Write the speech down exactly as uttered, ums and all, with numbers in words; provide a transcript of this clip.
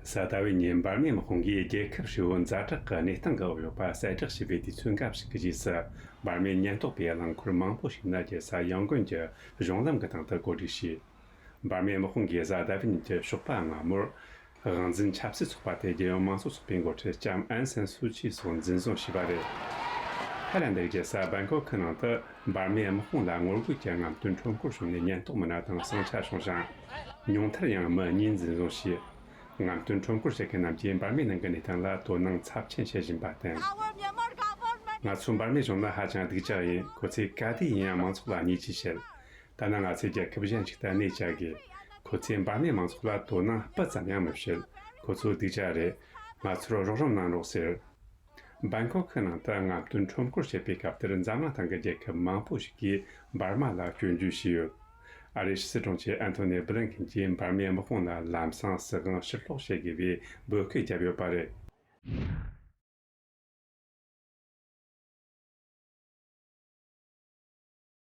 གཟའ་ཟླ་བའི་ཉིན་འབར་མའི་དམག་དཔུང་གིས་རྒྱལ་ཁབ་ཧྲིལ་བོ་ཛ་དྲག་གི་གནས་སྟངས་ཀྱི་འོག་ཡོད་པ་གསལ་བསྒྲགས་བྱས་པའི་དུས་ཚོད་འགའ་ཞིག་གི་རྗེས་སུ། འབར་མའི་ཉེན་རྟོག་པས་རླངས་འཁོར་མང་པོ་ཞིག་ནི་རྒྱལ་ས་ཡང་གོན་གྱི་གཞུང་ལམ་གྱི་སྟེང་དུ་བཀོད་སྒྲིག་བྱས། འབར་མའི་དམག་དཔུང་གིས་གཟའ་ཟླ་བའི་ཉིན་གྱི་ཞོགས་པ་སྔ་མོར། དབང་འཛིན་ཆབ་སྲིད་ཚོགས་པ་དེ་རྒྱལ་ཡོངས་མང་གཙོ་ཚོགས་པའི་འགོ་ཁྲིད་ལྕམ་ཨན་སན་སུའུ་ཅི་སོགས་འཛིན་བཟུང་བྱས་པ་རེད། ཐའི་ལན་དི་རྒྱལ་ས་བན་ཀོག་གི་ནང་དུ་འབར་མའི་དམག་དཔུང་ལ་ངོ་རྒོལ་གྱི་རྔམ་སྟོན་ཁྲོམ་སྐོར་བྱུང་ནས་ཉེན་རྟོག་མི་སྣ་དང་ཟིང་ཆ་བྱུང་ཞིང་། ཉུང་མཐར་ཡང་མི་གཉིས་འཛིན་བཟུང་བྱས། རྔམ་སྟོན་ཁྲོམ་སྐོར་བྱེད་མཁན་རྣམས་ཀྱིས་འབར་མའི་ནང་གི་གནས་སྟངས་ལ་དོ་སྣང་ཚབས་ཆེན་བྱེད་བཞིན་པར་བརྟེན། ང་ཚོ་འབར་མའི་གཞུང་ལ་ཧ་ཅང་སྡུག་ཅག་ཡིན། ཁོ་ཚོས་ག་དུས་ཡིན་ཡང་མང་ཚོགས་ལ་བརྙས་བཅོས་བྱེད། ད་ནི་ང་ཚོས་རྒྱལ་ཁབ་གཞན་ཞིག་ཏུ་གནས་བཅའ་དགོས། ཁོ་ཚོས་འབར་མའི་མང་ཚོགས་ལ་དོ་སྣང་སྤུ་ཙམ་ཡང་མི་བྱེད། ཁོ་ཚོ་སྡུག་ཅག་རེད། ང་ཚོར་རོགས་རམ་གནང་རོགས་ཟེར། བན་ཀོག་གི་ནང་དུ་རྔམ་སྟོན་ཁྲོམ་སྐོར་བྱེད་པའི་སྐབས་དེར་འཛམ་གླིང་སྟེང་གི་རྒྱལ་ཁབ་མང་པོ་ཞིག་གིས་འབར་མ་ལ་སྐྱོན་བརྗོད་བྱས་ཡོད། ཨ་རིའི་ཕྱི་སྲིད་དྲུང་ཆེ་ཨན་ཐོ་ནི་སྦི་ལིན་ཁིན་གྱིས་འབར་མའི་དམག་དཔུང་ལ་ལམ་སང་སྲིད་དབང་ཕྱིར་སློག་བྱེད་དགོས་པའི་འབོད་སྐུལ་བརྒྱབ་ཡོད་པ་རེད།